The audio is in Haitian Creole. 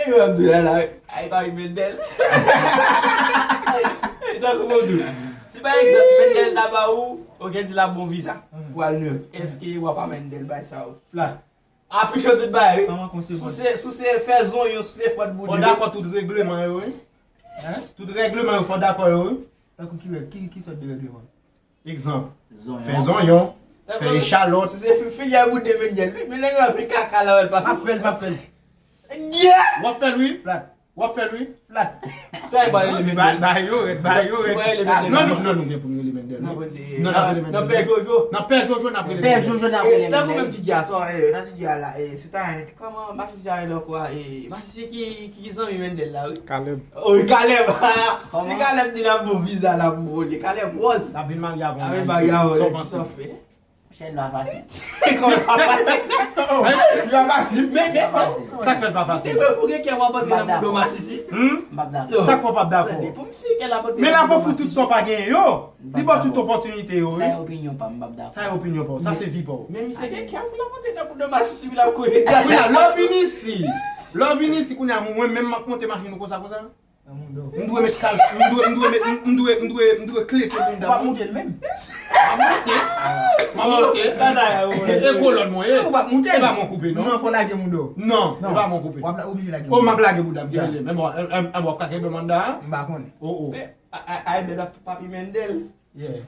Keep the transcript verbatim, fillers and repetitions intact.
Yo ap di la la, ay pa wi Mendel. E tankou mwen di w, si pa egzanp Mendel ta ba ou, ou gen di l ap bon viza pou al New York, èske w ap a Mendel bay sa ou? Flat. Afiche tout bagay wi. San manke yon segonn. Si w se, si w se fè zonyon, si w se fòt boudin. Fò dakò tout regleman yo wi. Hein? Tout regleman yo fò dakò yo wi. Tankou ki règ, ki, ki sòt de regleman? Egzanp, fè zonyon, fè echalòt. Si se fi, fi a bout de Mendel wi, men nèg yo ap fè kaka la wè l pa. M ap fè l, m ap fè l. Yeah! W ap fè l wi. Flat. W ap fè l wi. Flat. Tèl ba rele Mendel. Ba yo rèd, ba yo rèd. Ba rele Mendel. Non, non, non, nou gen pou nou rele Mendel. Non, non, n ap rele Mendel. Nan pè Jojo. Nan pè Jojo n ap rele Mendel. Pè Jojo n ap rele Mendel. Tankou menm ti dja sa, nan ti dja la, se ta kòman masisi a rele ankò a, masisi ki, ki zanmi Mendel la wi. Kalèb. Wi, Kalèb. Si Kalèb di l ap bon viza la pou vole, Kalèb wòz. L ap vin marye avè w. L ap vin marye avè w. Sa w panse? Chèn pa fasil. Kòman pa fasil? Li pa fasil. Men, men, men. Sa k fè l pa fasil? Se vre, ou gen kè w ap antre nan bouda masisi. Hmm? M p ap dakò. Sa k fè w p ap dakò? Pou misye kè l ap antre nan bouda masisi. Men l ap ofri tout sa w pa genyen yo. Li ba w tout opòtinite yo wi. Sa e opinyon pa m, m p ap dakò. Sa e opinyon pa w. Sa se vi pa w. Men misye gen kè pou l ap antre nan bouda masisi pou l ap kouri. Kounye a, lè w vin isi, lè w vin isi, kounye a, mwen menm m ap monte machin ou konsa, konsa. M dwe met kal, m dwe, m dwe met, m dwe, m dwe, m dwe klete bounda. Ou p ap moute l menm. M ap moute. M ap moute. E kolòn mwen ye. Ou p ap moute l. E pa mwen koupe non. Non, fò lage mouda w. Non, e pa mwen koupe. W ap oblije lage mouda w. O, m ap lage bounda m. Genlè. Men bon, w ap ka kenbe manda a? M pa konnen. O, o. Ay bèl papi Mendel. Yeah.